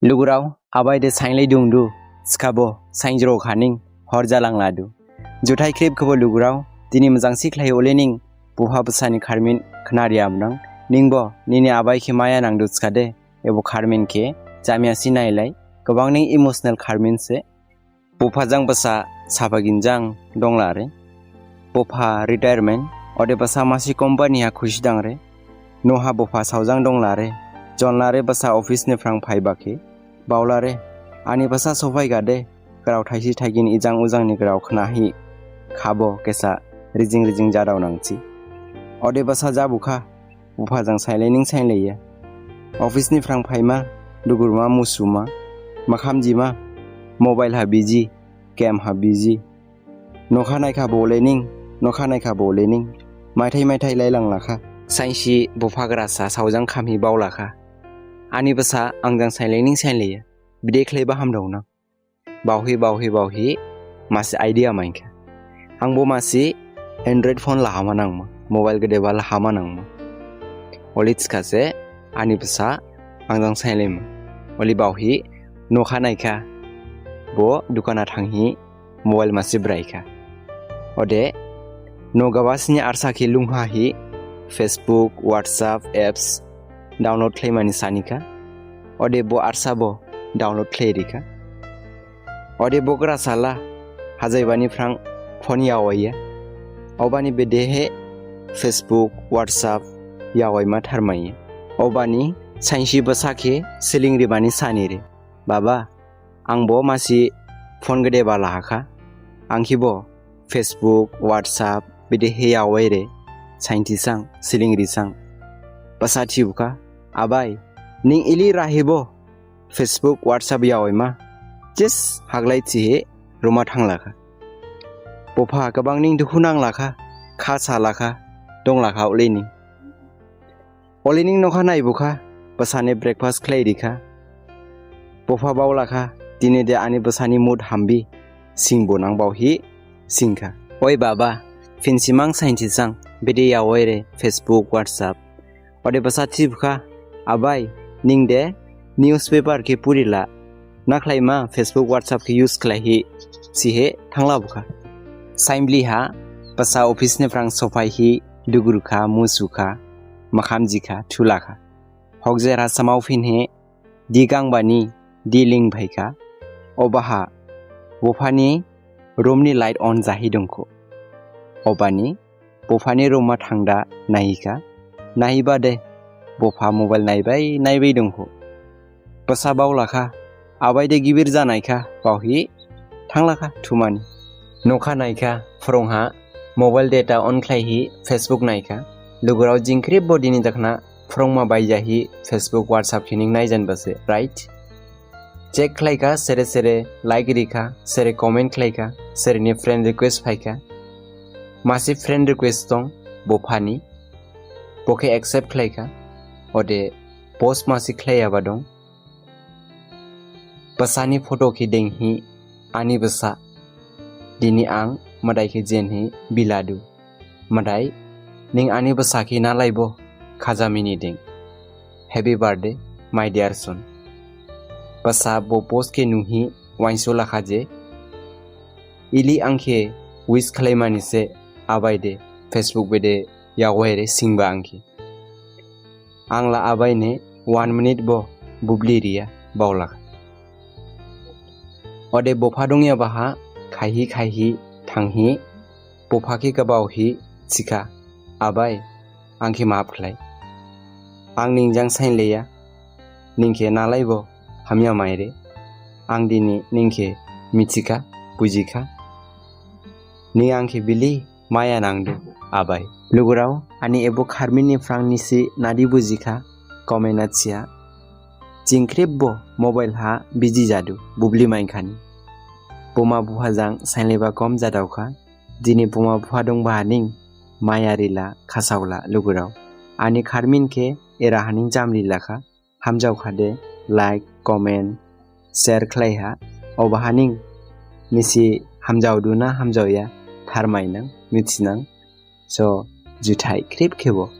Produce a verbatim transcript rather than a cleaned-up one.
Lugurao, abai de sainlai dongdu, thikhabo sainjro khaning hor jalangladu. Juthai khrip khebo lugurao, dini mojangsi khlai olening bupha bsani kharmin khnariya mnang. Ningbo nini abai khe maya nangdu thikhade, ebo kharmin khe jamyasi nailai, gabangning emotional kharmin se. Bupha jang bsa sapha ginjang donglare. Bupha retirement, ode bsa masi company ha khusi dangre. Noha bupha saojang donglare. Jonlare bsa office ni phrang phaiba khe. Baolare, ani bsa sophai gade, grao thaisi thaigin ijang ujang ni grao khnahi. Khabo kesa rijing rijing jadao nangsi. Ode bsa jabukha, bupha jang sainlaining sainlaiya. Office ni phrang phaima, dugurma musuma, makham jima, mobile ha busy, game ha busy. Nokha naikha bolening, nokha naikha bolening. Maithai maithai lailang lakha. Sainsi bupha grasa saojang khamhi baolakha. Ani bsa angjang sainlaining sainlaiya. Bide khlaiba hamdaonang. Baohi, baohi, baohi, masi idea mainkha. Angbo masi Android phone lahama nangma, mobile gedeba lahama nangma. Oli thikhase, ani bsa, angjang sainlaima. Oli baohi, nokha naikha, bo dukana thanghi, mobile masi braikha. Ode, no gabasini arsa khe lunghahi, Facebook, WhatsApp, apps, download khlaimani sanikha. Ode bo arsa bo download khlairikha. Ode bo grasala hajaibani phrang phone yawaiya. Obani bedehe Facebook, WhatsApp yawaima tharmaiya. Obani sainsi bsa khe slingribani sanire. Baba, angbo masi phone gedeba lahakha. Angkhibo Facebook, WhatsApp bedehe yawaire. Sainthi sang, slingri sang. Bsa thibukha, abai, ning ili rahibo Facebook, WhatsApp yawaima, just haglai thihi ruma thanglakha. Bupha gabangning dukhu nanglakha, kha salakha, donglakha olening. Olening nokha naibukha, bsane breakfast khlairikha. Bupha baolakha, dini de ani bsani mood hambi, singbo nang baohi, singkha. Oi baba, phinsimang sainthi sang, bede yawaire Facebook, WhatsApp. Ode bsa thibukha, abai, ning de newspaper khe purila, nakhlaima Facebook, WhatsApp khe use khlaihi, thihi thanglabukha. Sainbli ha, bsa office ni phrang sophaihi, dugurkha, musukha, makham jikha, thulakha. Hokjer ha samao phinhi, di gangbani, di lingphaikha. Obaha, buphani room ni light on jahi dongkho. Obani, buphani room ha thangda naihikha. Nahiba de, bupha mobile naibai, naibai dongkho. Bsa baolakha, abai de gibir janaikha, baohi, thanglakha, thumani. Nokha naikha, phrongha, mobile data on khlaihi, Facebook naikha. Lugurao jing khrip bo dini dakhna, phrongma baijahi, Facebook, WhatsApp khening naijanbase, right? Check khlaikha, sere sere like rikha, sere comment khlaikha, sere ni friend request phaikha. Masi friend request dong, buphani. Bo khe accept khlaikha. Ode post masi khlaiyaba dong. Bsani photo khe denghi, ani bsa. Dini ang, madai khe jenhi, biladu. Madai, ning ani bsa khe nalaibo, khajamini deng. Happy birthday, my dear son. Bsa bo post khe nuhi, wainso lakha je. Ili ang khe wish khlaimani se abai de, Facebook bede yawaire singba ang khe. Ang la abai ne one minute bo bubli riya baolakha. Ode bupha dongyabaha khaihi khaihi thanghi bupha khe gabaohi thikha, abai, ang khe maph khlai. Ang ning jang sainlaiya, ning khe nalaibo hamya maire. Ang dini ning khe mithikha, bujikha. Ning ang khe bili maya nangdu, abai. Lugurao, ani ebo kharmin ni phrang nisi nadi bujikha, comment ha thiya. Jing khrip bo mobile ha busy jadu, bubli mainkhani. Buma bupha jang sainlaiba kom jadaokha. Dini buma bupha dongba haning, maya rila, khasaola, lugurao. Ani kharmin khe era haning jamrilakha. Hamjaokhade, like, comment, share khlaiha. Oba haning, nisi hamjaodu na hamjaoya, tharmainang, mithinang. So, juthai khrip khebo.